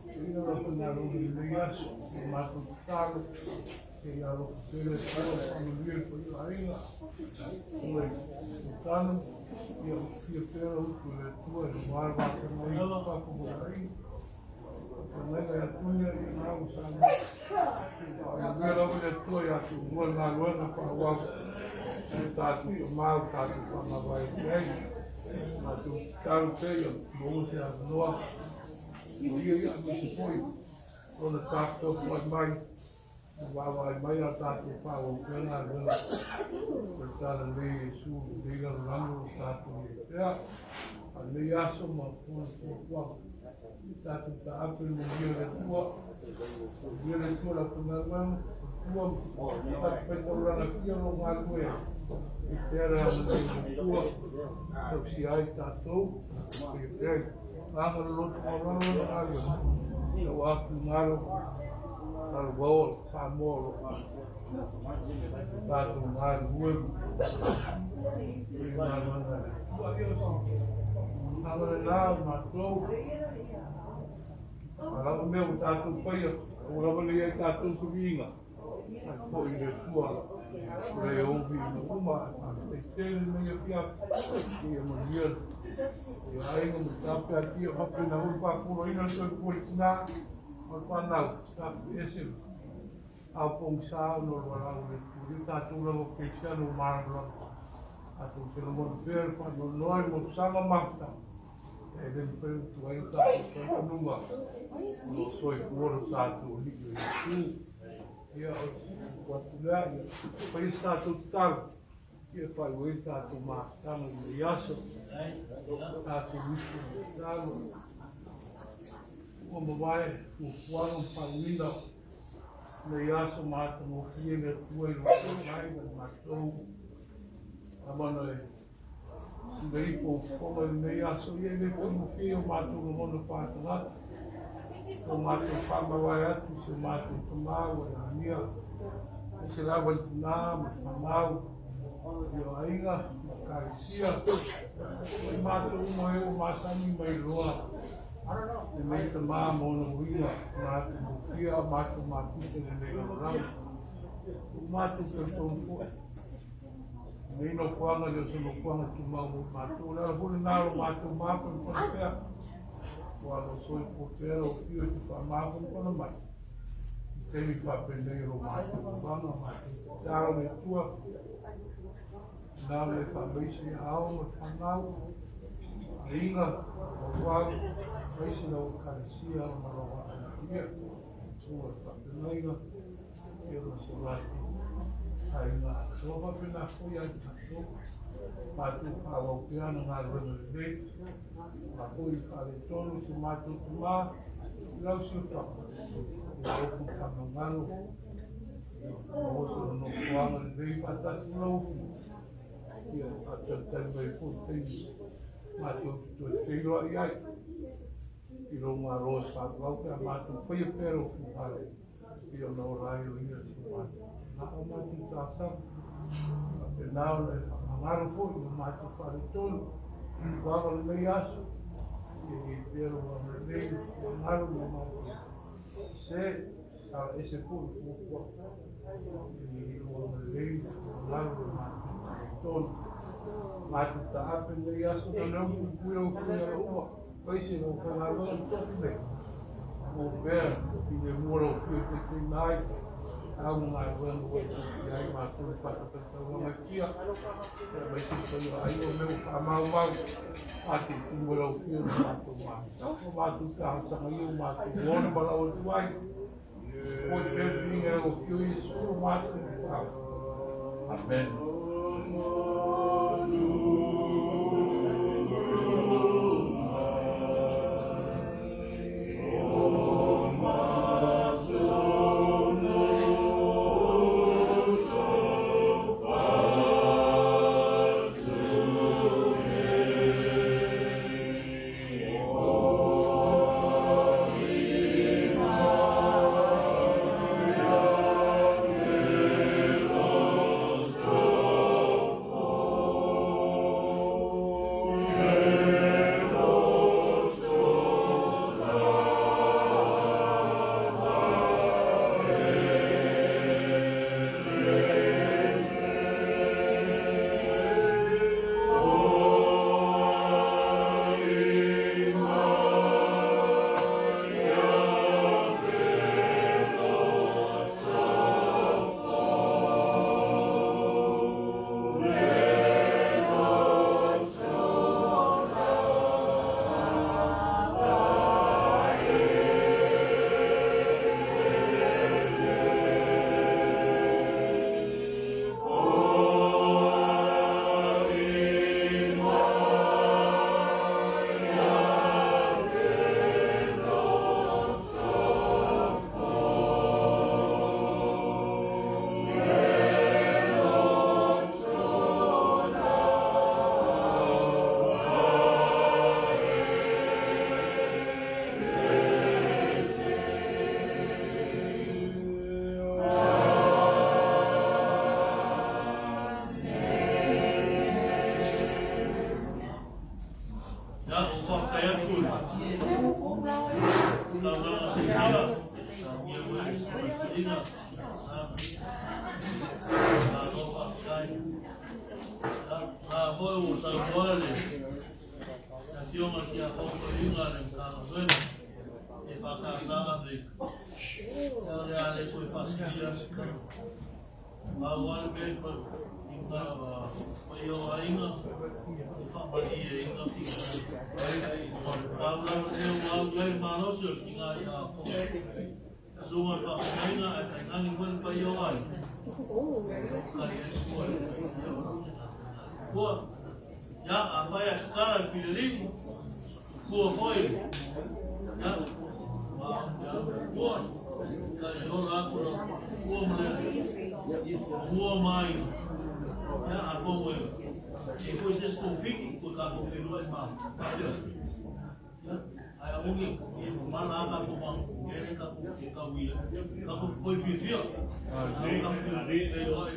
i lava faigaluega i lenei aso, o matou tatalo, se i alofa pea le Atua e faamanuia le paia o aiga, o e tanu, ia ufitia pea lau utu i le Atua e aua le vafeagai i fafo ma aiga. Vafeagaiga ia Tunia i na ua Samoa. Faamanuia lava le Atua ia te oulua le galuega faaauau e tatou tamā ua tatou faamavae atu ai. Matou tatalo pea ia maua se avanoa o ia ia aemaise foi ona tatou tapuai mai Ua vaavaai mai a tatou faaauau pea galuega o le Talalelei i Iesu i lenei lalolagi o tatou i ai pea. A o lenei aso ma ona fuafuaga, ia tatou taape le manuia o le Atua, manuia le Atua i lau faigaluega, Atua, tatou faitaulaga fia o lo o galulue ai pea le agalelei o le Atua, tausia ai tatou, ia pea i agaga o le loto maualalo lana galuega, aua finagalo talavao o Samoa o lo o tatou galulue i galuega a le Atua. Ia o se agaga lena o matou, a lava mea ua tatou faia, aua lava ne i ia i tatou se viiga, ae foi i le Atua o le ou viiga uma, ae faafetai tele lenei afiafi, ia manuia le aiga ma tape atia faapena foi le faapoloina o le soifua i le tina ma le fanau. Tatou ese ao pogisa ona o le valaau a le Atua. Ia tatou lava o Kerisiano ua malamalama. Tatou te lagona pea le faanoanoa i motusaga mafutaga e le mafai ona tuai lo tatou talitonuga o lo o soifua lo tatou Alii o Iesu. Ia, o le upu atu lea, ia faia se tatou tatalo, ia faaiu ai le tatou mafutaga i lenei aso. Tatou ifo i le tatalo. Ua mavae fuafuaga ma faauiga lenei aso matagofie le Atua i lo outou mai ma le matou lava e nei fofoga i lenei aso ia e le faigofie o matou lagona faatagata o matou faamavae atu i si o matou tama ua e amia aemaise lava i tina ma fanau i o aiga ma ekalesia o matou uma e ua masani mai loa Lenei tama ma ona uiga matagofie a matou mafuta i lenei lalolagi. Ua matou talitonu foi, lenei nofoaga e le o se nofoaga tumau mo matou. O le ala foi lena o lo matou mafanafana pea, ua lo soifua pea lau Afio i te faamafanafana mai i taimi faapenei o lo matou nofoaga, matou tatalo le Atua. Na ona e faamaise ia ao ma fanau, aiga, auau, aemaise lau Ekalesia ona o lau aafia, ua faafeagaiga, ia ma so latou aiga atoa. Faapena foi ia te matou, matou faaauau pea ana galuega lelei, a foi i faaletonu so matou tama i lau siotaga, ia ofu faamagalo, ia maua sona nofoaga lelei faatasi ma lau Afioga, ia faatalitali mai foi i taimi matou te toe feiloai ai i lou Malo e faaauau pe a matou faia pea lou finagalo. Pei ona ola ai o ia si o matou na o matou talosaga. Faapena ona e faamagalo foi i o matou faaletonu i tulaga o lenei aso. Ia i ai pea lou agalelei ma faamagalo i o matou sese, ala ese foi i fuafuaga. Ia i ai lou agalelei ma faamagalo i o matou faaletonu. Matou taape lenei aso na leo puipui lau Afioga ia uma. Aemaise lau faigaluega i tofi nei, maua pea i le mua lau Afioga e taitaiina ai au ma galuega ua e tofia ai matou i fatafaitaulaga e fia, aemaise le paia o aiga o mea ua faamaumau, a te tumu e lau Afioga i matou matou, o matou talosaga ia ua matou ona valaau atu ai, Foi pea le viiga i lau Afioga Iesu o matou Tapaau. Amen. Ia, ua faafetai atu i le taulaga siitia ia ua i le Malo faafetai. Ia, na foi ua saunoa le Afioga i le Tiakono Toeaina a le Matagaluega e EFKS Amerika. Ia, o le a le toe faasilia se tala. Pau lava le mea i paia o aiga e faamalieina finagalo. O le pau lava lea ua au i ai le malosi o le tiga i Akoa. Susuga i le faafeagaiga ae tainane foi le paia o aiga. Tali ai sua i le paia o Atua. Ia, afai ae tatala le fililii, tua foi ia, ma ia, tua, ia e ola aku la tua ma le mua mai, ia, atonu e, e foi se isi konfiki, ko tatou feiloai ma faapea. Ia, ae aua ne i mamala a tatou ma mea lea tatou fia tau ia, tatou toe fiafia. Ae aua tatou feiloai.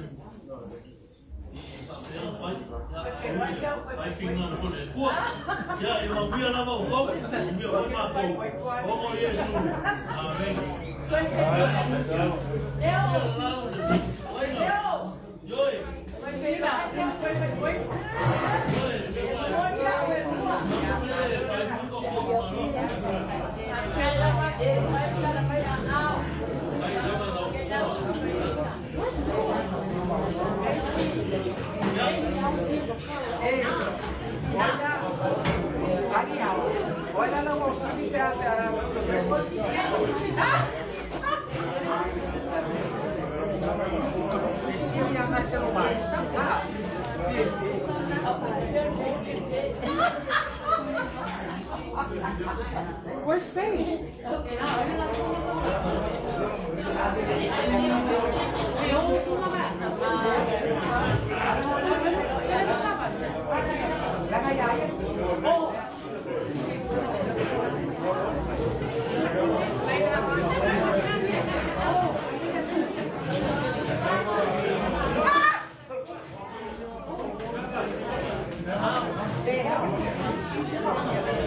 Where's Faith? One, two, three. Okay.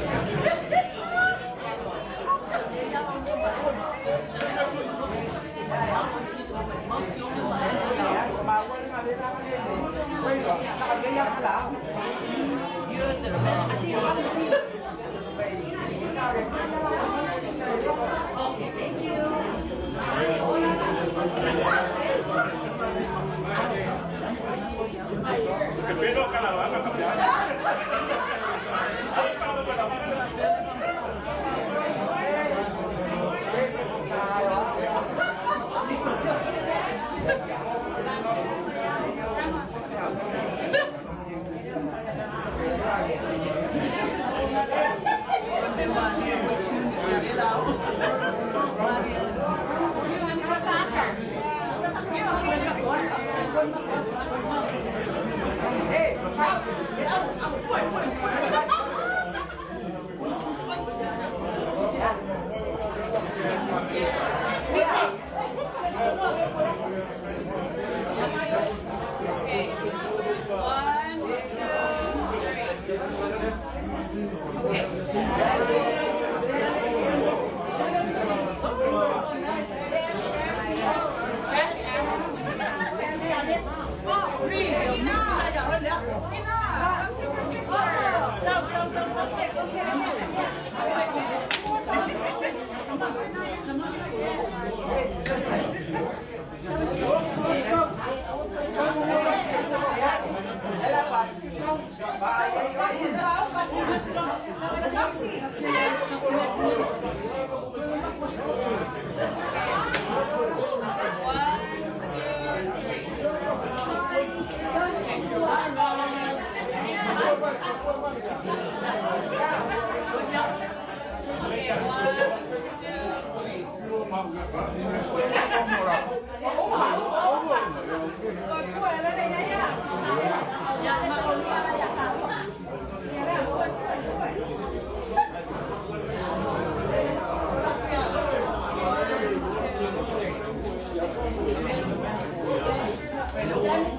Okay, one, two,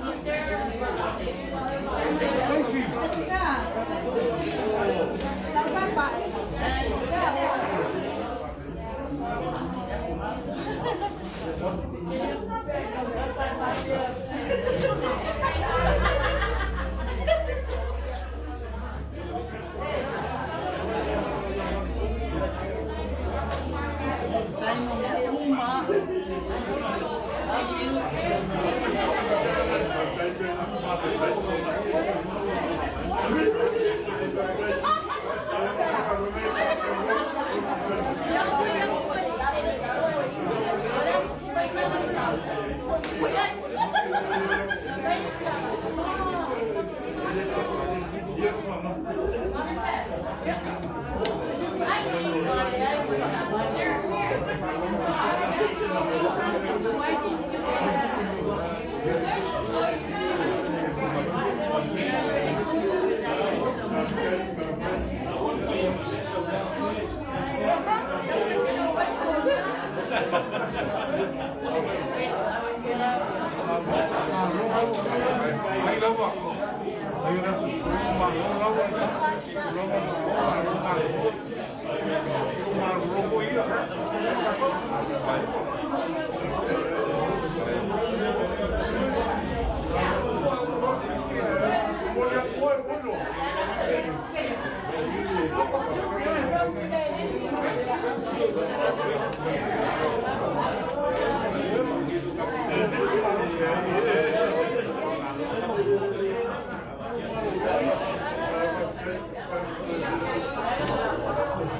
three.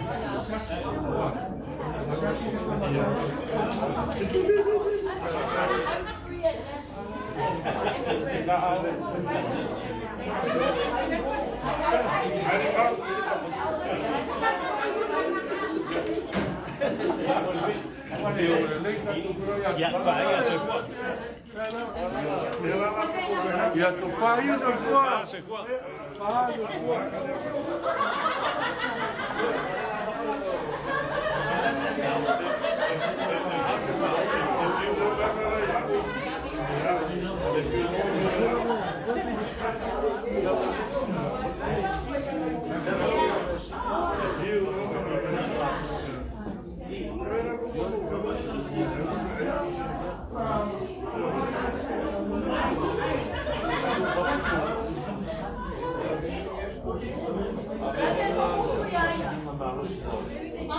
Ia topa ia soifua. Pa soifua.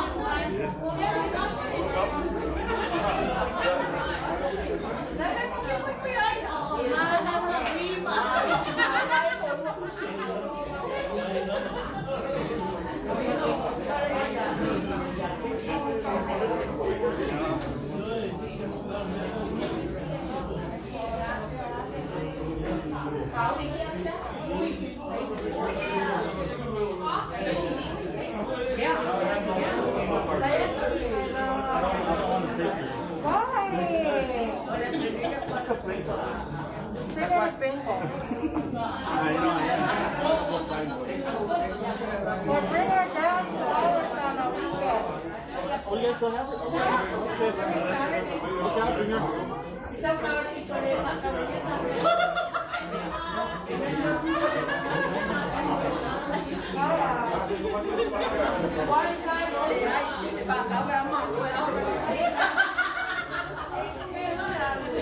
Why? Bring her bingo. Well, bring her down to ours on a weekend. Oh, you guys still have it? Yeah, every Saturday. Okay, I'll bring her. One time only. Ia, uiva e oi. Ia. Faapea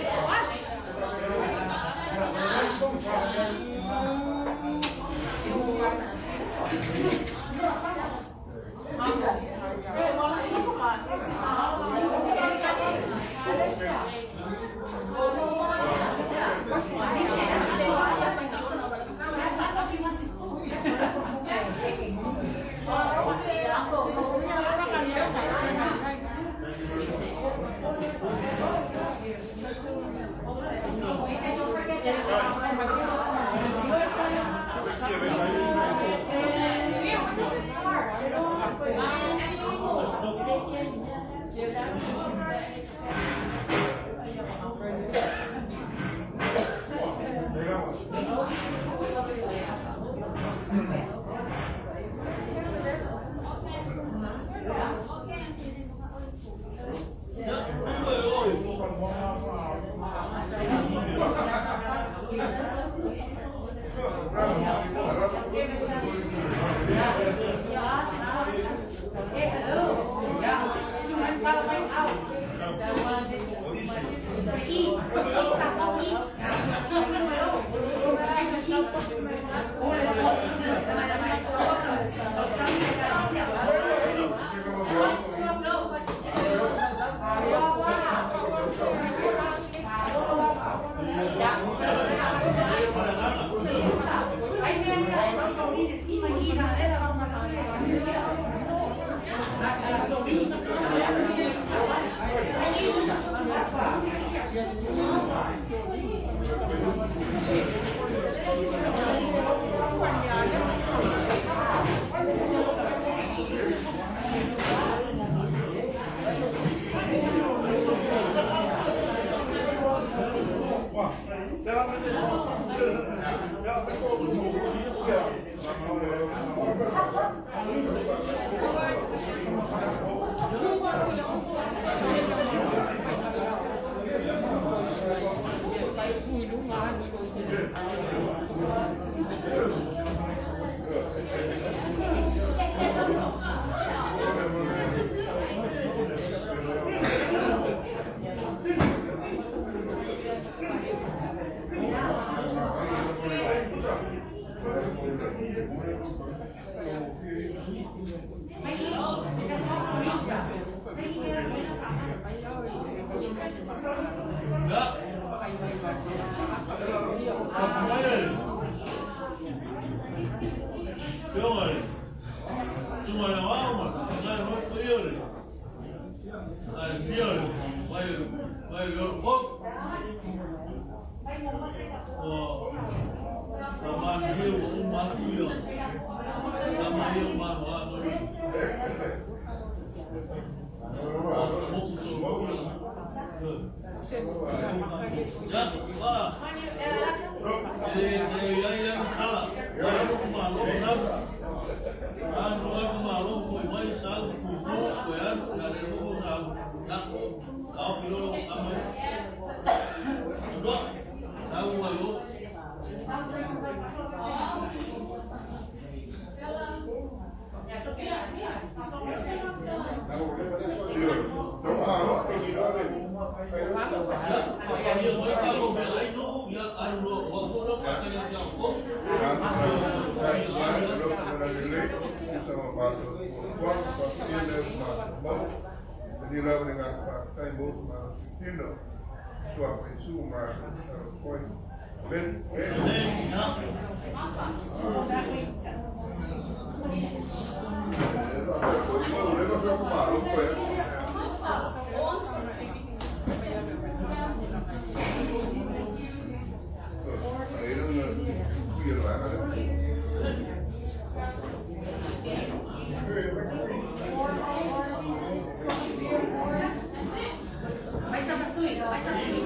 mai e le Afioga i le Susuga i le Aoao ma le Faafetai foi paia o le Ekalesia o le Vai o mai le olo o faamanuia ua uma atu ia tama ia ma o aso o moku soifua ia wa e e ia ia kala anu malo nau anu anu malo foi mai sa ku ku ko anu na le lo sa ya ka o lo kama do sa wa yo. Ia mai ka lo me ai no ia ai lo wa fo lo ka ka ia ko. Amen. Ya. Mai sa pasui, mai sa pasui.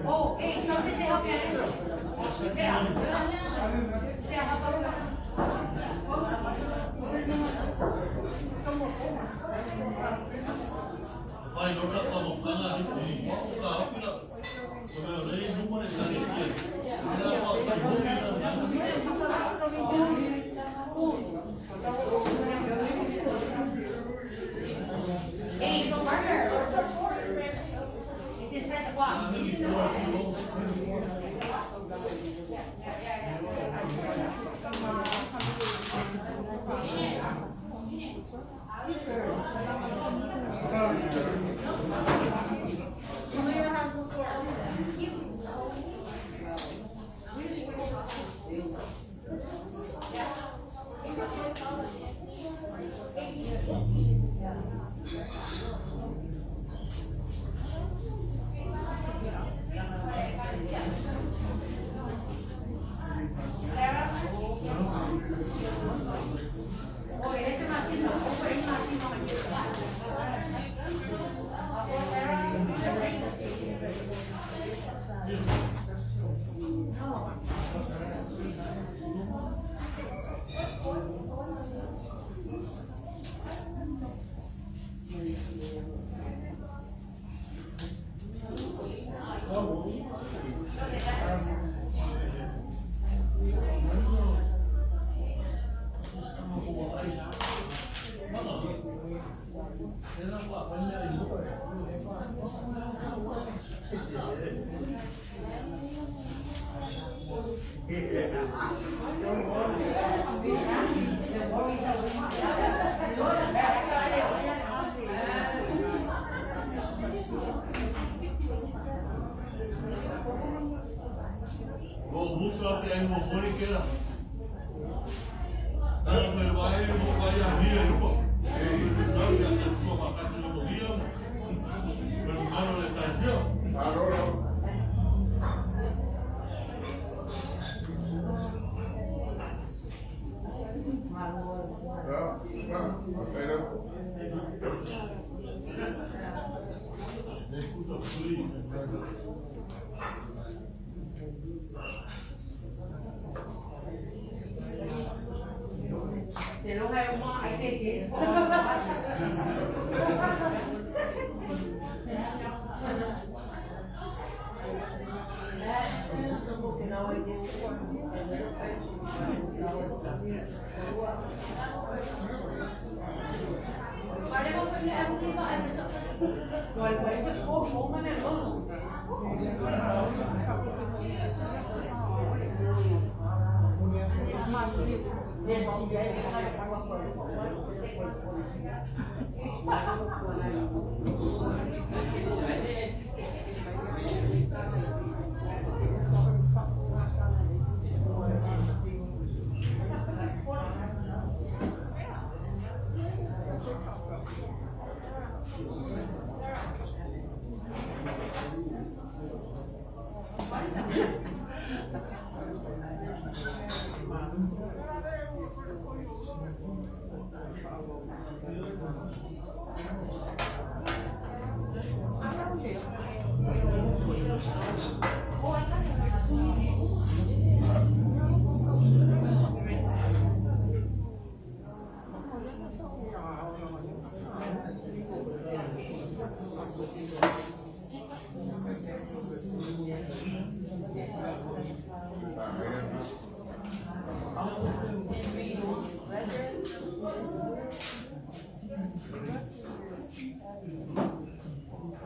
Oh, hey, so say help me. Yeah. Yeah, help out. Vai lo ka ka mo ka ni ni ka o fila. Ko me le nu mo ne sa ni si. Ya wa ka mo ni na. Hey, Parker. It's inside the box. Ni ko ni o. Oh, ese masino, oh, ese masino. O muka te ai mo mori ke la. Tala me vai mo vai a hi e rupa. No ya te ko ma ka no hi mo. Pero mano le ta yo. Escusa sui. Se lo hay mo, ay te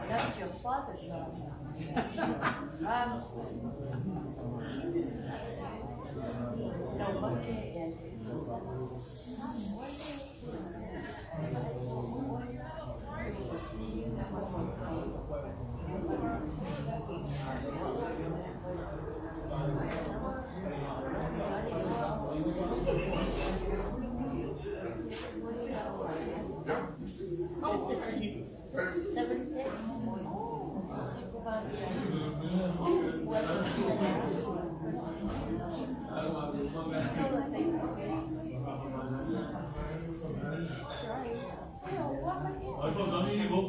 That's your father's job. No, okay, and. Ai pa kami ko.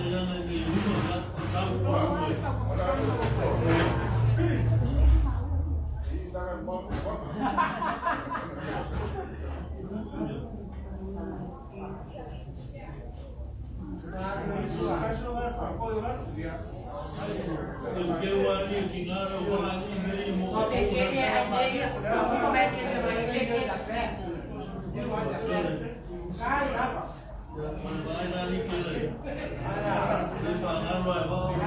Ia ngai ni uno ka tau pa. Ke ke wa ni ki ngaro ko la ni ni mo. Vai na ni ke le. Ni pa ngaro ai ba ko.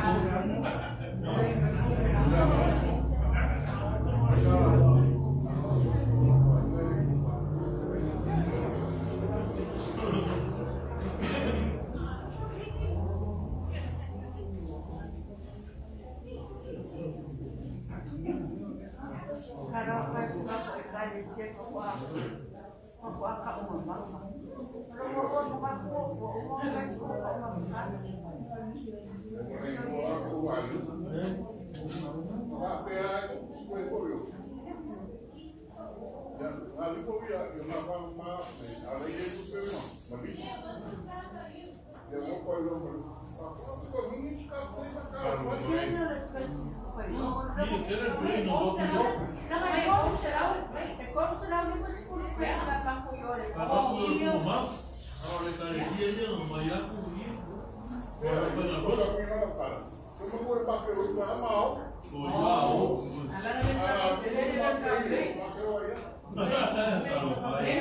Ni ke re pre no ko yo. Pa pa ko ko ma. Ora ka re si e no ma ya ku ni. Ora pa na ro. O ya o. Talo fai.